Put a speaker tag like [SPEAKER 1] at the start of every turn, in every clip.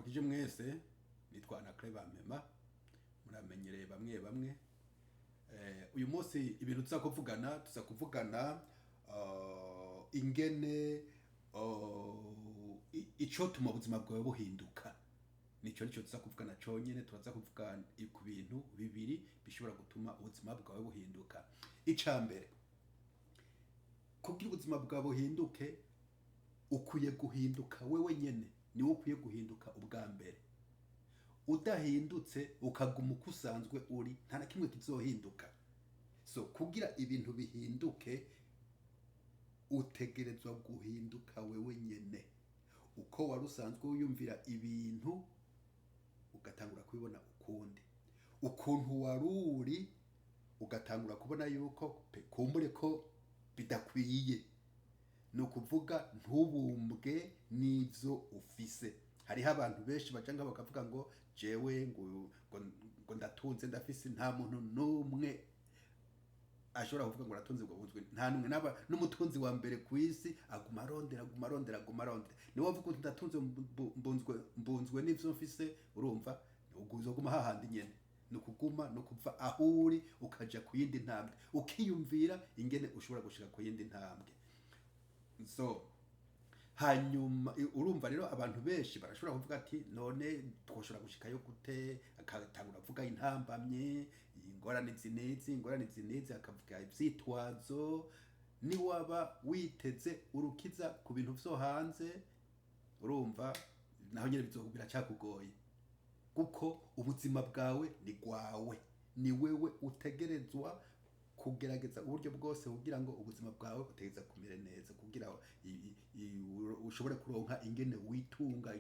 [SPEAKER 1] Ndabaramukije mwese. Nitwa Anaclet Bampema, muramenyereye bamwe bamwe. Uyu munsi ibintu tuza kuvugana ingene icotuma ubuzima bwawe buhinduka. Nico tuza kuvugana conyene. Turaza kuvuga ku bintu bibiri bishobora gutuma ubuzima bwawe buhinduka. Ica mbere, kugira ubuzima bwawe buhinduke, ukwiye guhinduka wewe nyene. Niwe ukwiye guhinduka ubwa mbere. Udahindutse, ukaguma uko usanzwe uri, nta na kimwe kizohinduka. So kugira ibintu bihinduke, utegerezwa guhinduka wewe nyene. Uko wari usanzwe wiyumvira ibintu, ugatangura kubibona ukundi. Ukuntu wari uri, ugatangura kubona yuko pe kumbure ko bidakwiye. Ni ukuvuga ntubumbwe n'ivyo ufise. Hariho abantu benshi baja ngaho bakavuga ngo jewe ngo ndatunze, ndafise. Nta muntu n'umwe ashobora kuvuga ngo aratunze ngo abunzwe. Nta n'umwe. Naba n'umutunzi wa mbere ku isi aguma arondera, aguma arondera, aguma arondera. Niwe wavuga uti ndatunze, mbunzwe n'ivyo mfise, urumva uzoguma hahandi nyene. Ni ukuguma, ni ukuva aho uri ukaja ku yindi ntambwe, ukiyumvira ingene ushobora gushika ku yindi ntambwe. So hanyuma urumva rero, abantu benshi barashobora kuvuga ati none twoshobora gushikayo gute? Akatangura avuga intambamye, ingorane izi n'izi, ingorane izi n'izi, akavuga ivyitwazo. Niwaba witeze urukiza ku bintu vyo hanze, urumva naho nyene biracakugoye, kuko ubuzima bwawe ni gwawe. Ni wewe utegerezwa kugerageza uburyo bwose kugira ngo ubuzima bwawe butegereza kumera neza, kugira ushobore kuronka ingene witunga,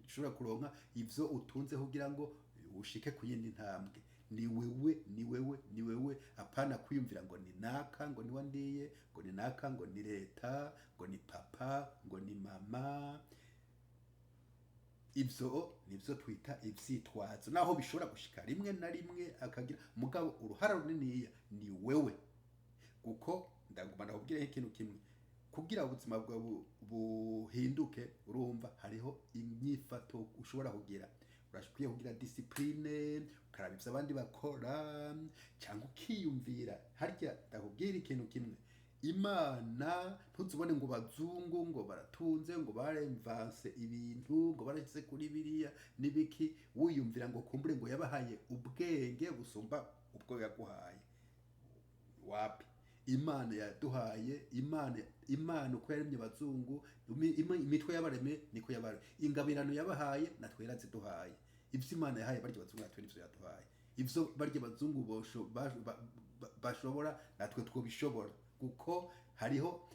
[SPEAKER 1] ushobore kuronka ivyo utunze kugira ngo ushike ku yindi ntambwe. Ni wewe, ni wewe, ni wewe. Apana kwiyumvira ngo ni naka, ngo niwe ndiye, ngo ni naka, ngo ni leta, ngo ni papa, ngo ni mama. Ivyo nivyo twita ivyitwazo, naho bishobora gushika rimwe na rimwe akagira. Mugabo uruhara runiniya ni wewe, kuko ndaguma ndakubwira ikintu kimwe: kugira ubuzima bwawe buhinduke, urumva hariho inyifato ushobora kugira. Urashobora kugira discipline, ukaraba ivyo abandi bakora, cyangwa ukiyumvira. Harya ndakubwira ikintu kimwe: Imana, ntuzubone ngo bazungu ngo baratunze, ngo baremvanse ibintu, ngo barashyize kuri biriya n'ibiki, wiyumvira ngo kumbure ngo yabahaye ubwenge busumba ubwo yaguhaye. Wapi! Imana yaduhaye, Imana uko yaremye abazungu, imitwe y'abareme niko yabaremye. Ingabirano yabahaye natwe yaraziduhaye. Ivyo Imana yahaye barya bazungu, natwe nivyo yaduhaye. Ivyo barya bazungu bashobora, natwe twobishobora, kuko hariho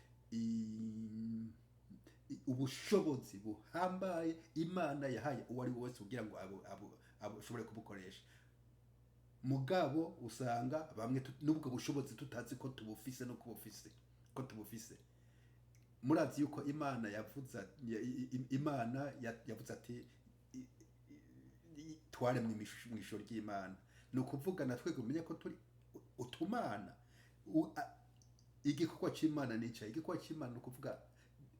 [SPEAKER 1] ubushobozi buhambaye Imana yahaye uwo ari we wese kugira ngo abo ushobore kubukoresha. Mugabo usanga bamwe n'ubwo bushobozi tutazi ko tubufise, no kubufise ko tubufise. Murazi yuko Imana yavuze Imana yavuze ati twaremwe mw'ishusho ry'Imana. Ni ukuvuga natwe umenye ko turi utumana. Igikorwa c'Imana nica igikorwa c'Imana, ni ukuvuga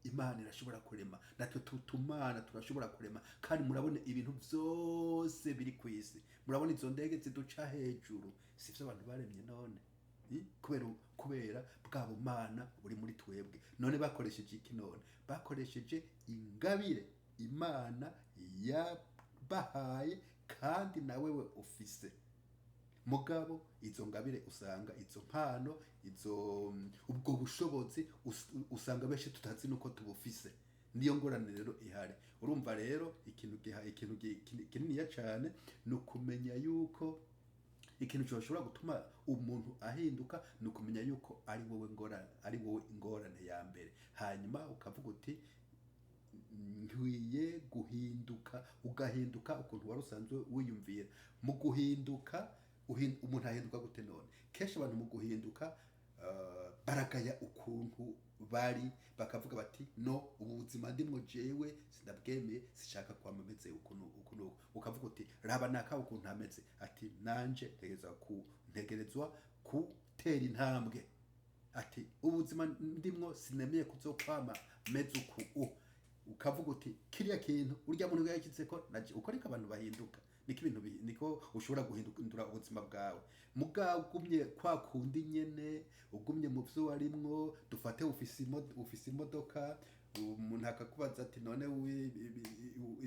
[SPEAKER 1] Imana irashobora kurema, natwe tutumana turashobora kurema. Kandi murabona ibintu vyose biri ku isi, murabona izo ndege ziduca hejuru, si vyo abantu baremye none? Kubera bwa bumana buri muri twebwe. None bakoresheje iki? None bakoresheje ingabire Imana yabahaye kandi nawe we ufise. Mugabo izo ngabire, usanga izo mpano, izo ubwo bushobozi, usanga benshi tutazi nuko tubufise. Niyo ngorane rero ihari. Urumva rero, ikintu giha ikintu kininiya cyane ni ukumenya yuko ikintu gishobora gutuma umuntu ahinduka ni ukumenya yuko ari wowe ngorane, ari wowe ingorane ya mbere. Hanyuma ukavuga uti nkwiye guhinduka, ugahinduka ukuntu wari usanzwe wiyumvira. Mu guhinduka, umuntu ahinduka gute none? Kenshi abantu mu guhinduka baragaya ukuntu bari, bakavuga bati no, ubu buzima ndimwo jewe sindabwemeye, sishaka kwama meze ukuntu ukuntu. Ukavuga uti raba naka ukuntu ameze, ati nanje ntegerezwa gutera intambwe, ati ubuzima ndimwo sinemeye kuzokwama meze uku. Ukavuga uti kiriya kintu urya muntu yashyize ko uko niko abantu bahinduka, niko ibintu niko ushobora guhindura ubuzima bwawe. Mugabo ugumye kwa kundi nyene, ugumye mu vyo warimwo, dufate ufise imodoka, umuntu akakubaza ati none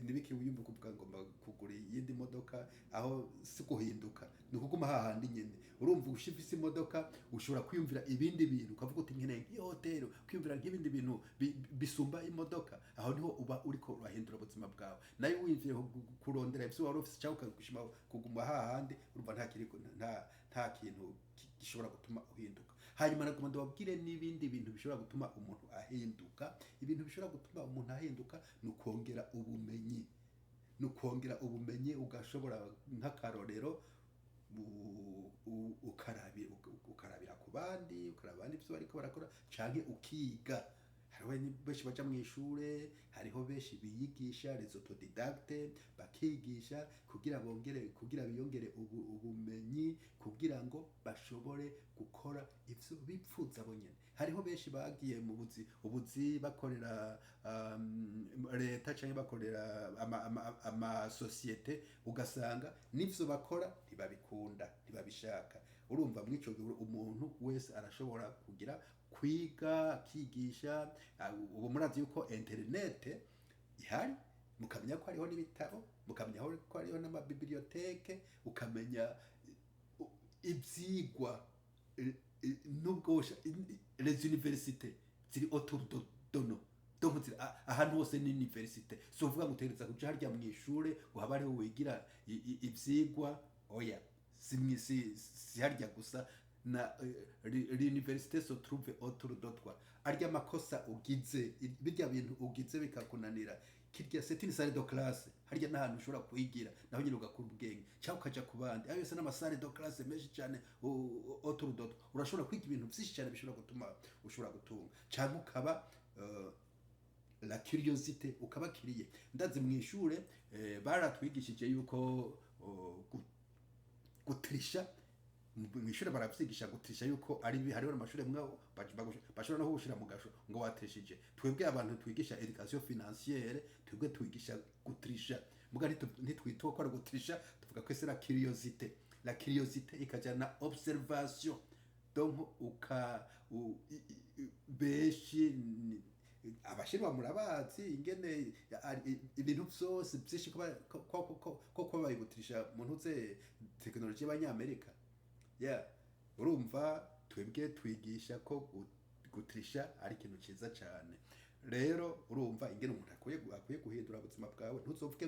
[SPEAKER 1] nibiki wiyumva kuvuga ngo ngomba kugura iyindi modoka? Aho si guhinduka, ni ukuguma hahandi nyene. Urumva, ufise imodoka ushobora kwiyumvira ibindi bintu, ukavuga uti nkeneye nk'iyo hoteli, kwiyumvira nk'ibindi bintu bisumba imodoka. Aho niho uba uriko urahindura ubuzima bwawe. Nayo wiyumviye kurondera ivyo wari ufise cyangwa ukagushima kuguma hahandi, urumva nta kintu gishobora gutuma uhinduka. Hanyuma nagomba ndababwire n'ibindi bintu bishobora gutuma umuntu ahinduka. Ibintu bishobora gutuma umuntu ahinduka ni ukongera ubumenyi, ni ukongera ubumenyi. Ugashobora, nk'akarorero, ukarabira ku bandi, ukaraba abandi ibyo bariko barakora, canke ukiga. Hariho benshi baja mu ishure, hariho benshi biyigisha, les autodidactes, bakigisha kugira bongere, kugira biyongere ubumenyi, kugira ngo bashobore gukora ivyo bipfuza bo nyene. Hariho benshi bagiye mu buzi bakorera leta canke bakorera amasosiyete, ugasanga n'ivyo bakora ntibabikunda, ntibabishaka. Urumva, mw'ico gihe umuntu wese arashobora kugira kwiga, akigisha. Ubu murazi yuko interinete ihari, mukamenya ko hariho n'ibitabo, mukamenya ko hariho n'ama bibliothèques, ukamenya ivyigwa, nubwo les universités ziri autour de nous, donc ziri ahantu hose ni université. Si uvuga ngo utegereza kuja harya mw'ishure ngo habe ariho wigira ivyigwa, oya, si harya gusa. Na l'université se trouve autour de toi. Arya makosa ugize, birya bintu ugize bikakunanira, kirya c'est une salle de classe. Harya n'ahantu ushobora kwigira naho nyine ugakura ubwenge, cyangwa ukaja ku bandi. Ayo yose n'ama salles de classe menshi cyane autour de toi. Urashobora kwiga ibintu byinshi cyane bishobora gutuma ushobora gutunga, cyangwa ukaba la curiosité, ukaba curieux. Ndazi mu ishure baratwigishije yuko gutirisha. Mu ishure baravyigisha gutirisha, yuko ari hariho amashure mwe bashobora no kugushira mu gasho ngo watirishije. Twebwe abantu twigisha éducation financière, twebwe twigisha gutirisha, muga ntitwita ko ari gutirisha, tuvuga ko c'est la curiosité. La curiosité ikajana na observation. Donc uka benshi Abashinwa murabazi ingene ibintu vyose vyinshi ko babibutirisha mu ntuze tekinoloji y'Abanyamerika. Yeah, urumva twebwe twigisha ko gutirisha ari ikintu ciza cyane. Rero urumva ingene umuntu akwiye guhindura ubuzima bwawe. Ntuzovuge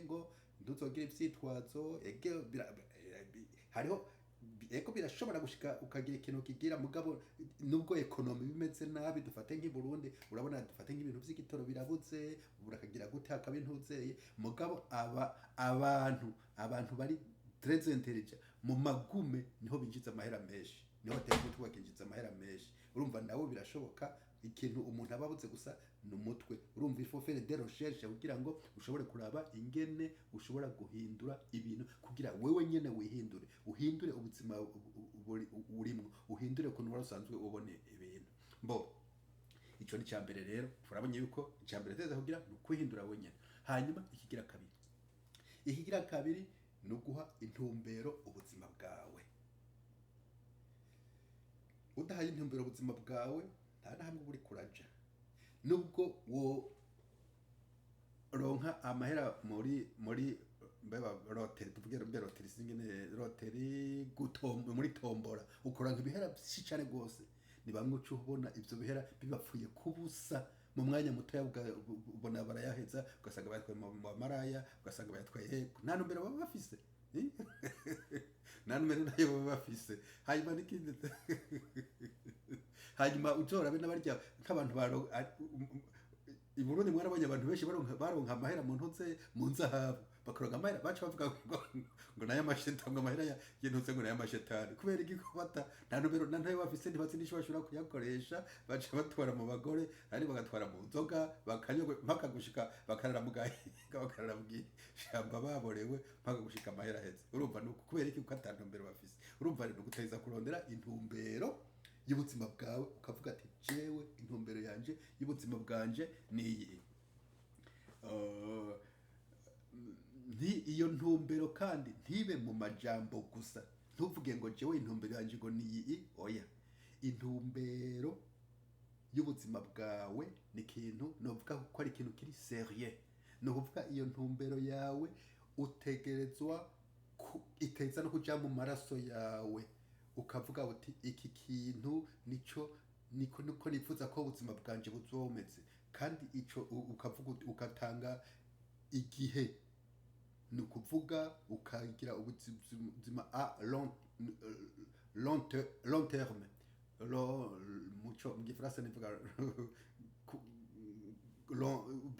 [SPEAKER 1] ngo ntuzogire ivyitwazo. Ege hariho, ego, birashobora gushika ukagira ikintu kigira, mugabo nubwo économie bimeze nabi, dufate nk'i Burundi, urabona, dufate nk'ibintu vy'igitoro birabuze, urakagira gute, hakaba intuzeye, mugabo aba abantu bari très intelligent mu magume niho binjiza amahera menshi, niho batera umutwe bakinjiza amahera menshi. Urumva nawe birashoboka. Ikintu umuntu aba abuze gusa ni umutwe. Urumva, il faut faire des recherches kugira ngo ushobore kuraba ingene ushobora guhindura ibintu, kugira wewe nyene wihindure, uhindure ubuzima urimwo, uhindure ukuntu wari usanzwe ubona ibintu. Mbo ico ni mbere. Rero turabonye yuko icya mbere tuza kugira ni ukwihindura wenyene. Hanyuma ikigira kabiri ni uguha intumbero ubuzima bwawe. Udahaye intumbero ubuzima bwawe, nta na hamwe uba uriko uraja. Nubwo wo ronka amahera muri mbeba loterie, tuvuge mbe loterie, singene loterie, muri tombora, ukoranka ibihera byinshi cyane rwose, ni bamwe uca ubona ivyo bihera bibapfuye kubusa mu mwanya mutoya, ubona barayaheza, ugasanga bayatwaye mu maraya, ugasanga bayatwaye he, nta ntumbero baba bafise. Eh? Nta ntumbero nayo baba bafise. Hanyuma n'ikindi, hanyuma uzorabe n'abarya nk'abantu i Burundi mwarabonye abantu benshi baronka amahera mu ntuze, mu nzahabu, bakaronka amahera, baca bavuga ngo nayo amashetani, ngo amahera y'intuze, ngo nayo amashetani. Kubera iki? Ko bata nta ntumbero na ntayo bafise, ntibazi n'ico bashobora kuyakoresha. Baca batwara mu bagore, ari bagatwara mu nzoga, bakanywa mpaka gushika bakarara mu gahinga, bakarara mu gishamba baborewe mpaka gushika amahera aheze. Urumva ni uko. Kubera iki? Kuko ata ntumbero bafise. Urumva rero guteza kurondera intumbero y'ubuzima bwawe, ukavuga ati jewe intumbero yanje y'ubuzima bwanje ni iyi. Iyo ntumbero kandi ntibe mu majambo gusa. Ntuvuge ngo jewe intumbero yanjye ngo ni iyi. Oya, intumbero y'ubuzima bwawe ni ikintu novuga ko ari ikintu kiri sérieux. Ni ukuvuga iyo ntumbero yawe utegerezwa iteza no kuja mu maraso yawe, ukavuga uti: "Iki kintu nico niko nifuza ko ubuzima bwanje buzoba bumeze." Kandi ico ukavuga ugatanga igihe, ni ukuvuga ukagira ubuzima à long terme. Muco mu gifaransa nivuga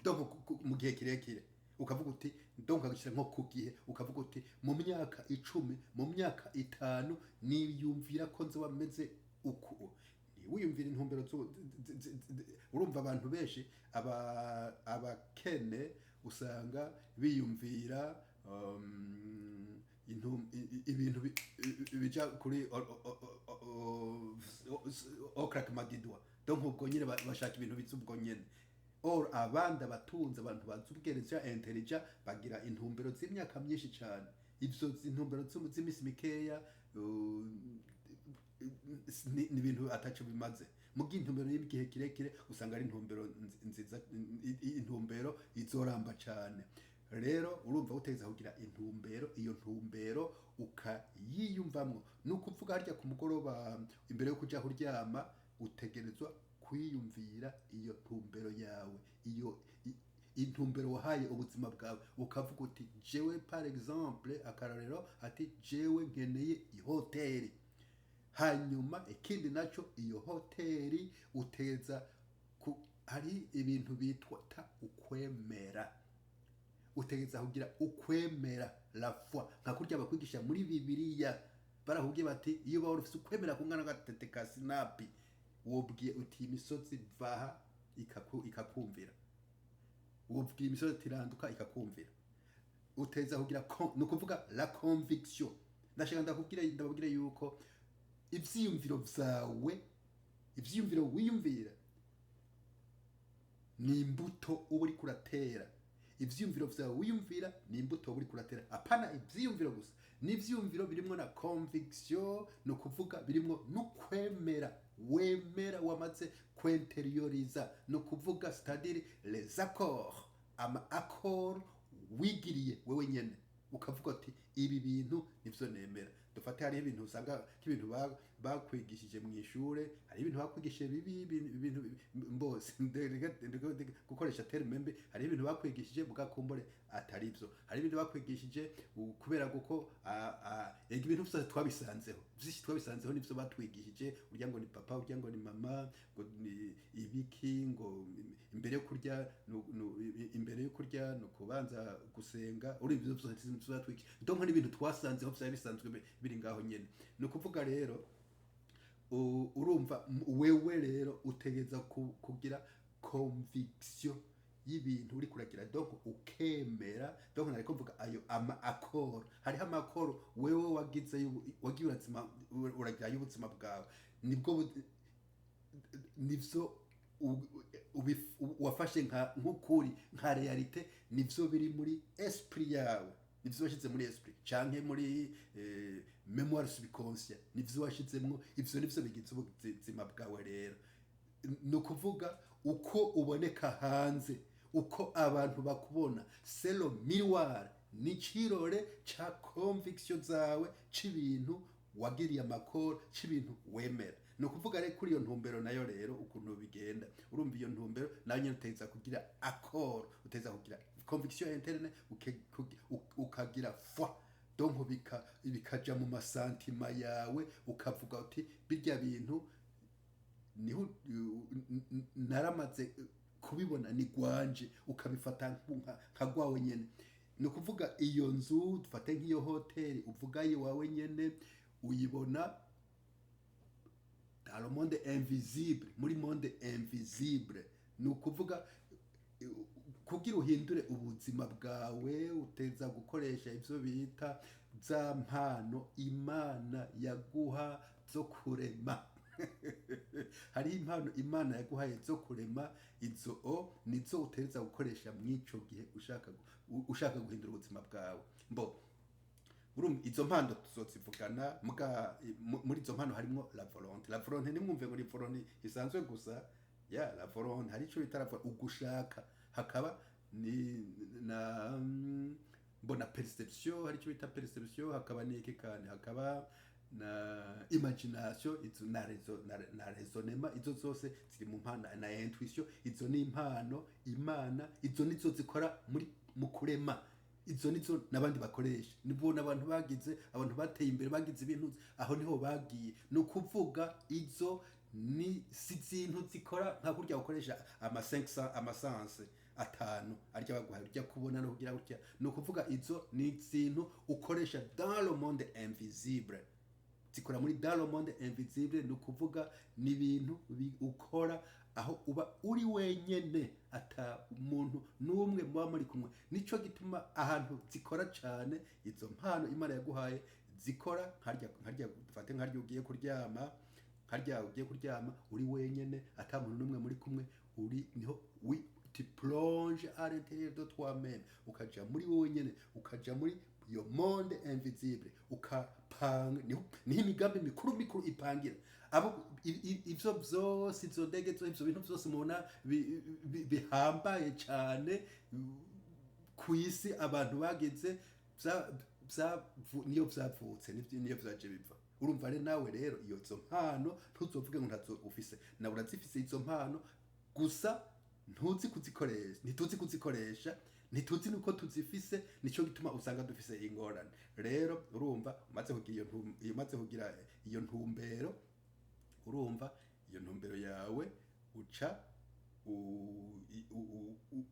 [SPEAKER 1] donc mu gihe kirekire, ukavuga uti, donc ukagishyira nko ku gihe, ukavuga uti: "Mu myaka 10, mu myaka 5, niyumvira ko nzoba meze uku." Wiyumvira intumbero urumva abantu benshi, abakene usanga biyumvira ibintu bija kuri au claquement de doigts. Donc ubwo nyine bashaka ibintu biza ubwo nyene. Or abandi, abatunze, abantu bazi ubwenge, ja intelligent, bagira intumbero z'imyaka myinshi cyane. Ivyo intumbero z'imisi mikeya ni ibintu ataco bimaze. Mu gihe intumbero y'igihe kirekire usanga ari intumbero nziza, intumbero izoramba cyane. Rero urumva utegeza kugira intumbero, iyo ntumbero ukayiyumvamwo. Ni ukuvuga harya ku mugoroba imbere yo kuja kuryama utegerezwa kwiyumvira iyo ntumbero yawe, iyo intumbero wahaye ubuzima bwawe, ukavuga uti: "Jewe, par exemple, akarorero, ati jewe nkeneye ihoteli." Hanyuma ikindi nacyo, iyo hoteli uteza ku hari ibintu bitwa ta ukwemera. Utegereza kugira ukwemera, la foi, nka kurya bakwigisha muri Bibiliya. Barakubwiye bati: "Iyo uba ufise ukwemera kungana n'agatete ka sinapi, wobwiye uti imisozi vaha, ikakumvira. Wobwiye imisozi tiranduka, ikakumvira." Uteza kugira ni ukuvuga la conviction. Ndashaka ndakubwira, ndababwira yuko ivyiyumviro vyawe, ivyiyumviro wiyumvira, ni imbuto uba uriko uratera. Ivyiyumviro vyawe wiyumvira ni imbuto uba uriko uratera. Apana ivyiyumviro gusa, n'ivyiyumviro birimwo na conviction, ni ukuvuga birimwo n'ukwemera wemera, wamaze kwinterioriza, ni ukuvuga, c'est-à-dire les accords, ama accord wigiriye wewe nyene, ukavuga ati: "Ibi bintu nivyo nemera." Dufate hariho ibintu usanga nk'ibintu bakwigishije mu ishure, hari ibintu bakwigishije bibi, ibintu mbose gukoresha terme mbi. Hari ibintu bakwigishije mugakumbure atari byo. Hari ibintu bakwigishije kubera kuko ega ibintu vyose twabisanzeho, vyinshi twabisanzeho, nivyo batwigishije. Urya ngo ni papa, urya ngo ni mama, ngo ni ibiki, ngo imbere yo kurya imbere yo kurya ni ukubanza gusenga. Uri ibyo vyose nivyo batwigishije. Donc n'ibintu twasanzeho vyari bisanzwe biri ngaho nyene. Ni ukuvuga rero urumva wewe rero utegeza kugira conviction y'ibintu uri kuragira, donc ukemera. Donc nariko mvuga ayo ama accord. Hariho ama accord wewe wagize wagiye urazima uragira y'ubuzima bwawe, nibwo nivyo wafashe nka nk'ukuri, nka réalité. Nivyo biri muri esprit yawe, nivyo washize muri esprit canke muri mémoire subconscient, nivyo washizemwo. Ivyo nivyo bigize ubuzima bwawe. Rero ni ukuvuga uko uboneka hanze, uko abantu bakubona, c'est le miroir, ni ikirore ca conviction zawe, c'ibintu wagiriye amakoro, c'ibintu wemera. Ni ukuvuga rero kuri iyo ntumbero nayo rero ukuntu bigenda, urumva iyo ntumbero nayo nyene uteza kugira accord, uteza kugira conviction interne, ukagira foi. Donc bikaja mu ma sentiments yawe, ukavuga uti: "Birya bintu niho naramaze kubibona, ni gwanje." Ukabifata nka gwawe nyene. Ni ukuvuga iyo nzu, dufate nk'iyo hoteli uvuga iwawe nyene, uyibona dans le monde invisible, muri monde invisible. Ni ukuvuga kugira uhindure ubuzima bwawe, uteza gukoresha ivyo bita za mpano Imana yaguha zo kurema. Hariho impano Imana yaguhaye zo kurema. Izo o nizo utereza gukoresha mw'ico gihe ushaka guhindura ubuzima bwawe. Mbo urumva izo mpano tuzozivugana. Muga muri izo mpano harimo la volonté. La volonté, nimwumve ngo ni volonté isanzwe gusa ya la volonté. Hari ico bita la volonté, ugushaka, hakaba ni na mbona perception, hari ico bita perception, hakaba n'iki kandi, hakaba na imagination, izo na raisonnement. Izo zose ziri mu mpano, na intuition. Izo ni impano Imana, izo nizo zikora muri mu kurema. Izo nizo n'abandi bakoresha, nibwo n'abantu bagize, abantu bateye imbere bagize ibintu, aho niho bagiye. Ni ukuvuga izo ni si izintu zikora nka kurya ukoresha ama 500, ama sens atanu arya baguhaye, urya kubona no kugira gutya. Ni ukuvuga izo ni izintu ukoresha dans le monde invisible, zikora muri dans le monde invisible. Ni ukuvuga ni ibintu ukora aho uba uri wenyene, ata umuntu n'umwe muba muri kumwe. Nico gituma ahantu zikora cane, izo mpano Imana yaguhaye zikora nkarya, dufate nkarya ugiye kuryama, nkarya ugiye kuryama uri wenyene, ata muntu n'umwe muri kumwe, uri niho wi tu plonges à l'intérieur de toi-même, ukaja muri wowe nyene, ukaja muri iyo monde invisible, ukapanga. Niho imigambi mikuru mikuru ipangira. Abo ivyo vyose, izo ndege zo, ivyo bintu vyose mubona bihambaye cane ku isi abantu bagize, niyo vyavutse, niyo vyaje biva. Urumva rero nawe rero iyo izo mpano ntuzovuge ngo ntazo ufise. Nawe urazifise izo mpano, gusa ntuzi kuzikoresha, ntituzi kuzikoresha, ntituzi nuko tuzifise. Nico gituma usanga dufise ingorane. Rero urumva umaze kugira iyo ntumbero, urumva iyo ntumbero yawe uca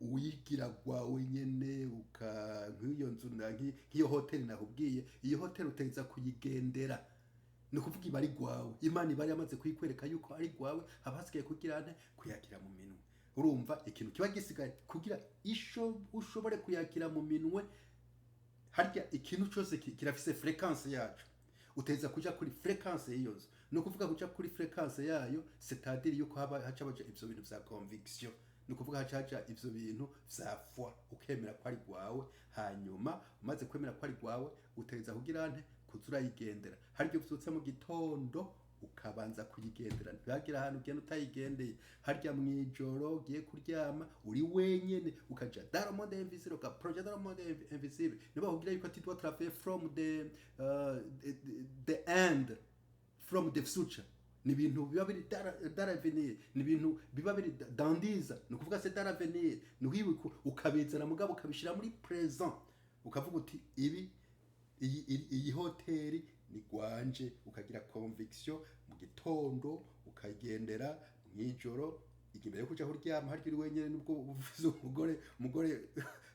[SPEAKER 1] uwigira gwawe nyene, uka nk'iyo nzu nk'iyo hoteli nakubwiye. Iyo hoteli utegeza kuyigendera, ni ukuvuga iba ari gwawe. Imana iba yamaze kuyikwereka yuko ari gwawe, haba hasigaye kugira nte? Kuyakira mu minwe. Urumva ikintu kiba gisigaye kugira isho ushobore kuyakira mu minwe, harya ikintu cyose kirafise fréquence yaco. Uteza kuja kuri fréquence y'iyo nzu. Ni ukuvuga kuja kuri fréquence yayo, c'est-à-dire yuko haba haca haja ivyo bintu vya conviction, ni ukuvuga haca haja ivyo bintu vya foi, ukemera ko ari gwawe. Hanyuma umaze kwemera ko ari gwawe, uteza kugira nte? Kuza urayigendera. Harya uvyutse mu gitondo ukabanza kuyigendera, ntihagire ahantu ugenda utayigendeye. Harya mw'ijoro ugiye kuryama uri wenyene, ukaja dans le monde invisible, uka projeter dans le monde invisible. Niba bakubwira yuko tu dois travailler from the end, from the future, ni ibintu biba biri dans l'avenir, ni ibintu biba biri dans 10 ans, ni ukuvuga c'est dans l'avenir. Ni ukwibuka ukabizana, mugabo ukabishyira muri présent, ukavuga uti ibi iyi hoteli ni gwanje, ukagira conviction mu gitondo ukayigendera, mw'ijoro imbere yo kuja kuryama, harya uri wenyene, nubwo ufise umugore,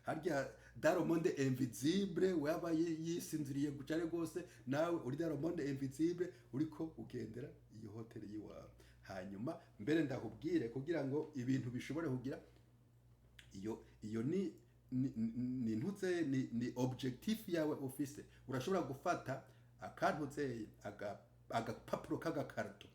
[SPEAKER 1] harya dans le monde invisible waba yisinziriye cane rwose, nawe uri dans le monde invisible, uriko ugendera iyo hoteli yiwawe. Hanyuma mbere ndakubwire, kugira ngo ibintu bishobore kugira iyo ni ntuze ni objectif yawe ufise, urashobora gufata akantuze agapapuro k'agakarito,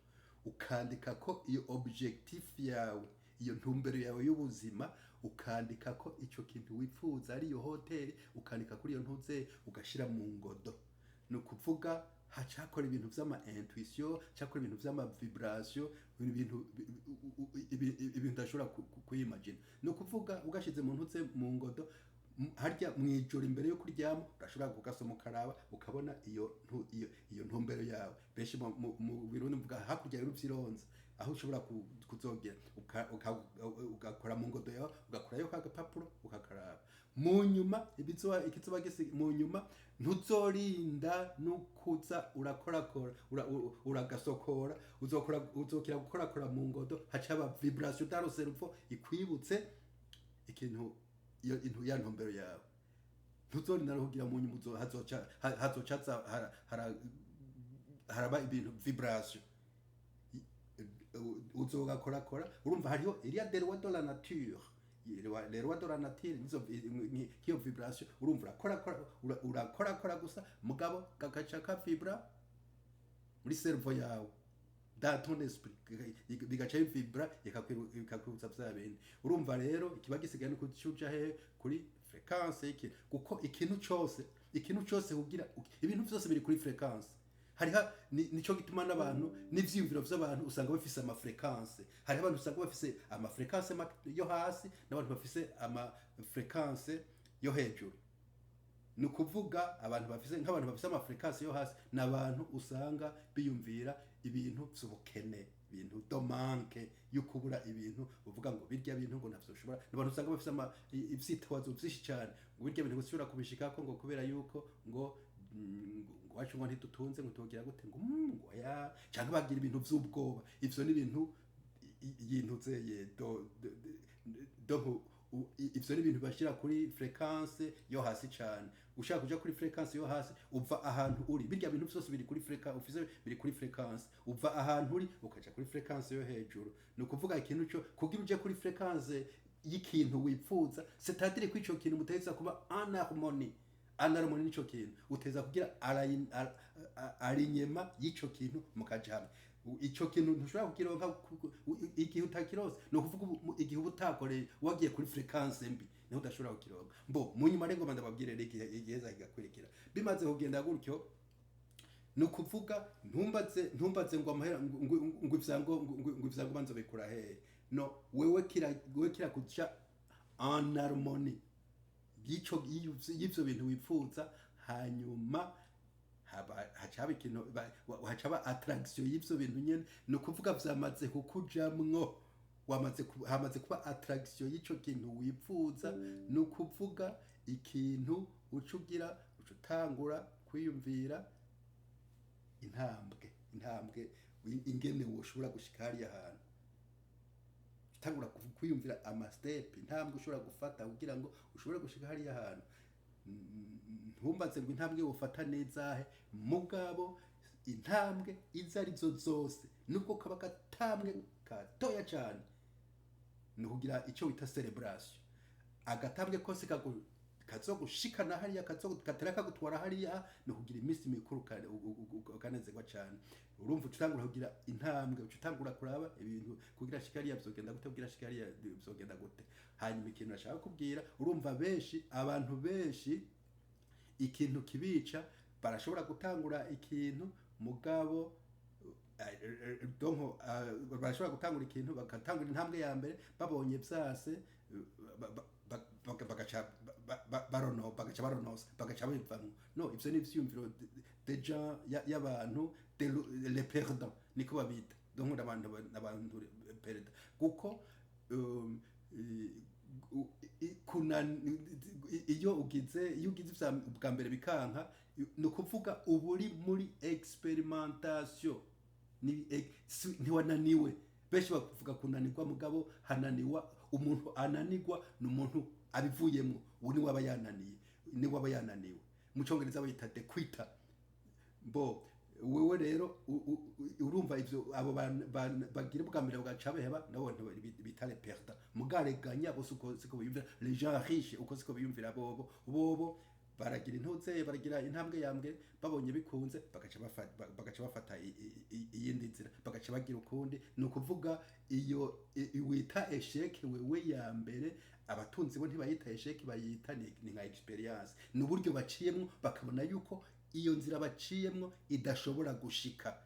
[SPEAKER 1] ukandika ko iyo objectif yawe, iyo ntumbero yawe y'ubuzima, ukandika ko ico kintu wifuza ari iyo hoteli, ukandika kuri iyo ntuze, ugashira mu ngodo. Ni ukuvuga haca hakora ibintu vy'ama intuition, hakora ibintu vy'ama vibration, ibintu udashobora kuyimagina. Ni ukuvuga ugashize mu ntuze, mu ngodo, harya mwijoro imbere yo kuryama urashobora kugasoma, ukaraba, ukabona iyo ntumbero yawe. Benshi mu Birundi muvuga hakurya y'uruvyironza, aho ushobora kuzogera, ugakora mu ngodo yawe, ugakurayo ka gapapuro, ukakaraba mu nyuma ibizoba ikizoba gisi mu nyuma. Ntuzorinda nukuza urakorakora, uragasokora, uzokora, uzokira gukorakora mu ngodo, haca haba vibration dans le cerveau ikwibutse ikintu, iyo intu ya ntumbero yawe. Ntuzorinda no kugira mu nyuma hazoca haraba ibintu vibration, uzogakorakora. Urumva hariho iriya des lois de la nature, les lois de la nature nizo nk'iyo vibration. Urumva urakorakora, urakorakora gusa, mugabo gagaca kavibra muri cerveau yawe. Dans ton esprit bigaca bivibra, bikakwibutsa vya bindi. Urumva rero, ikiba gisigaye ni kuca he? Kuri fréquence y'ikintu, kuko ikintu cose kugira ibintu vyose biri kuri fréquence. Hariho nico gituma n'abantu n'ivyiyumviro vy'abantu usanga bafise ama fréquence. Hariho abantu usanga bafise ama fréquence yo hasi n'abantu bafise ama fréquence yo hejuru. Ni ukuvuga abantu bafise, nk'abantu bafise ama fréquence yo hasi, ni abantu usanga biyumvira ibintu vy'ubukene, ibintu de manque, yo kubura ibintu, uvuga ngo birya bintu ngo ntavyo ushobora. Ni abantu usanga bafise ivyitwazo vyinshi cane, ngo birya bintu ngo sinshobora kubishikako, ngo kubera yuko ngo wacu ngo ntidutunze, ngo tugira gute, ngo ya, canke bagira ibintu vy'ubwoba. Ivyo ni ibintu yintuzeye do donc ivyo ni ibintu bashira kuri fréquence yo hasi cane. Ushaka kuja kuri fréquence yo hasi, uva ahantu uri, birya bintu vyose biri kuri fréquence ufise, biri kuri fréquence, uva ahantu uri ukaja kuri fréquence yo hejuru. Ni ukuvuga ikintu cyo kugira uje kuri fréquence y'ikintu wipfuza, c'est-à-dire ko ico kintu muteza kuba en harmonie, en harmonie n'ico kintu, uteza kugira alignement y'ico kintu, mukaja hamwe. Ico kintu ntushobora kukironka igihe utakironse. Ni ukuvuga igihe uba utakoreye, wagiye kuri fréquence mbi, niho udashobora kukironka. Mbo mu nyuma rero ngoma ndababwire rero igihe kigakurikira. Bimaze kugenda gutyo, ni ukuvuga ntumbaze ngo amahera, ngo ivyangombwa nzobikura hehe. No wewe kira kuja en harmonie y'ivyo bintu wipfuza, hanyuma haca haba ikintu, haca haba attraction y'ivyo bintu nyene. Ni ukuvuga vyamaze kukujamwo, hamaze kuba attraction y'ico kintu wipfuza. Ni ukuvuga ikintu uca ugira, uca utangura kwiyumvira intambwe ingene woshobora gushika hariya hantu. Utangura kwiyumvira ama step, intambwe ushobora gufata kugira ngo ushobore gushika hariya hantu. Ntumbaze ngo intambwe wofata nezahe, mugabo intambwe izo arizo zose, nubwo kaba gatambwe gatoya cyane, ni ukugira icyo wita célébration. Agatambwe kose kazogushikana hariya, katera kagutwara hariya, ni ukugira iminsi mikuru, ukanezerwa cyane. Urumva, uca utangura kugira intambwe, uca utangura kuraba ibintu kugira shika hariya vyogenda gute, kugira shika hariya vyogenda gute. Hanyuma ikintu nashaka kubwira, urumva benshi, abantu benshi ikintu kibica, barashobora gutangura ikintu, mugabo donc barashobora gutangura ikintu, bagatangura intambwe ya mbere, babonye vyase, bagaca baronosa, bagaca bivamwo. No ivyo ni ivyiyumviro déjà y'abantu les perdants, niko babita. Donc abantu perdants, kuko iyo ugize ubwa mbere bikanka, ni ukuvuga uba uri muri expérimentation. Ntiwananiwe. Benshi bavuga kunanirwa, mugabo hananiwa umuntu ananirwa ni umuntu abivuyemo, uwo niwe aba yananiye, niwe aba yananiwe. Mu Cyongereza bayita the quitter. Bo wewe rero urumva ivyo abo bagira ubwa mbere bagaca baheba, nabo bita les perdants. Mugareganya bose uko siko biyumvira. Les gens riches uko siko biyumvira. Bobo baragira intuze, baragira intambwe ya mbere, babonye bikunze bagaca bafata iyindi nzira, bagaca bagira ukundi. Ni ukuvuga iyo wita échec wewe ya mbere, abatunzi bo ntibayita échec, bayita ni nka expérience, ni uburyo baciyemwo bakabona yuko iyo nzira baciyemwo idashobora gushika.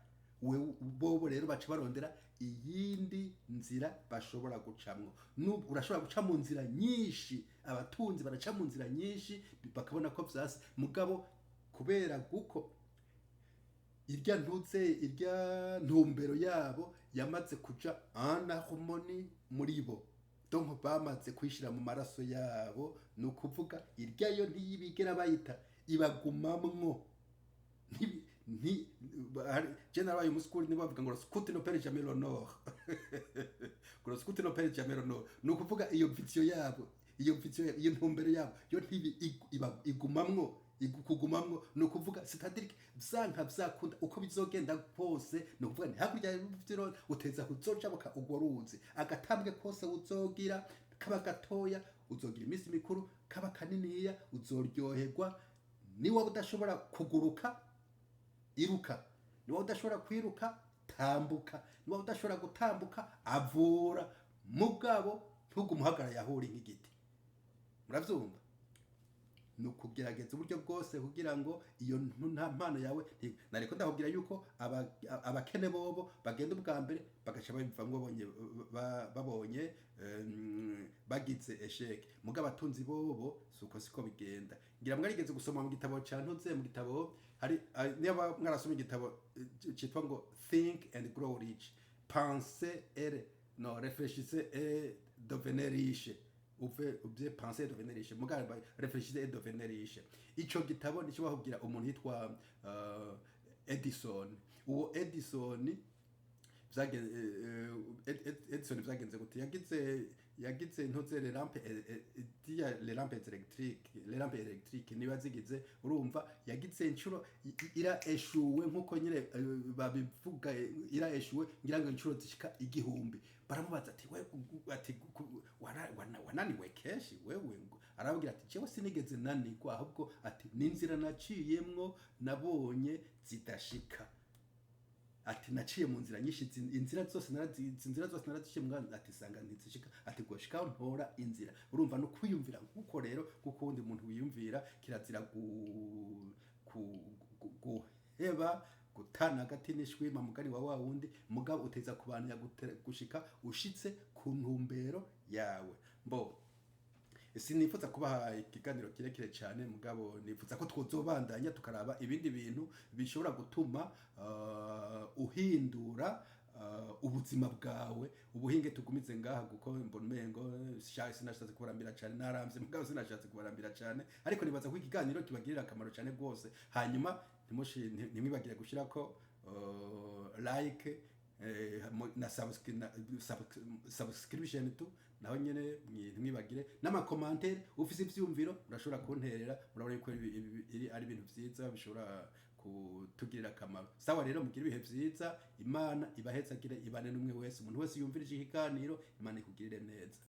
[SPEAKER 1] Bobo rero baca barondera iyindi nzira bashobora gucamwo. Urashobora guca mu nzira nyinshi, abatunzi baraca mu nzira nyinshi bakabona ko vyase, mugabo kubera guko irya ntuze, irya ntumbero yabo yamaze kuja en harmonie muri bo, donc bamaze kuyishira mu maraso yabo. Ni ukuvuga irya yo ntiyibigera bayita, ibagumamwo. Je narabaye umusikuri, nibo bavuga ngo "Scout ne perd jamais le nord", ngo "Scout ne perd jamais le nord". Ni ukuvuga iyo vision yabo, iyo vision, iyo ntumbero yabo yo ntibi igumamwo, kugumamwo. Ni ukuvuga, c'est-à-dire vyanka vyakunda, uko bizogenda kose, ni ukuvuga ni hakurya y'uruzitiro uteza kuzojabuka urwo ruzi. Agatambwe kose uzogira, kaba gatoya uzogira iminsi mikuru, kaba kaniniya uzoryoherwa. Niba udashobora kuguruka, iruka. Niba udashobora kwiruka, tambuka. Tambuka. Niba udashobora gutambuka, avura, mugabo ntugume uhagarare aho uri nk'igiti. Muravyumva? Ni ukugerageza uburyo bwose kugira ngo iyo nta mpano yawe nariko ndakubwira yuko abakene bobo bagenda ubwa mbere, bagaca babivamwo babonye bagize échec. Mugabo abatunzi bobo suko siko bigenda. Ngira mwarigeze gusoma mu gitabo ca ntuze, mu gitabo hari niba mwarasoma igitabo citwa ngo Think and Grow Rich, Penser et non, Réfléchissez et devenez riche, uve ubye penser et devenir riche, mugabo réfléchissez et devenez riche. Ico gitabo nico bakubwira umuntu yitwa Edison. Uwo Edison Edison vyagenze gute? Yagize ntuze les lampes dia les lampes électriques, les lampes électriques niba zigize. Urumva, yagize inshuro ira échoué, nkuko nyine babivuga, ira échoué ngira ngo inshuro zishika 1000. Baramubaza ati: "We," ati, "wananiwe kenshi wewe?" Ngo arababwira ati: "Jewe sinigeze nanigwa, ahubwo," ati, "n'inzira naciyemwo nabonye zidashika." Ati: "Naciye mu nzira nyinshi, inzira zose inzira zose naraziciye mbwa," ati, "sanga ntizishika," ati, "gushika aho ntora inzira." Urumva, no kwiyumvira nkuko rero, kuko wundi muntu wiyumvira, kirazira guheba, gutana hagati n'ishwima, mugani wa wundi. Mugabo uteza kubandanya gushika ushitse ku ntumbero yawe. Mbo sinifuza kubaha ikiganiro kirekire cyane, mugabo nifuza ko twozobandanya tukaraba ibindi bintu bishobora gutuma uhindura ubuzima bwawe. Ubuhinge tugumize ngaha, kuko mbona umengo sinashatse kubarambira cyane. Naramvye, mugabo sinashatse kubarambira cyane, ariko nibaza ko ikiganiro kibagirira akamaro cyane rwose. Hanyuma ntimwibagire gushyirako like na subscription tu naho nyene ntimwibagire n'ama commentaires. Ufise ivyumviro urashobora kunterera. Murabona yuko ibi ari ibintu vyiza bishobora kutugirira akamaro. Sawa rero, mugire ibihe vyiza. Imana ibahezagire, ibane n'umwe wese. Umuntu wese yumvirije ikiganiro, Imana ikugirire neza.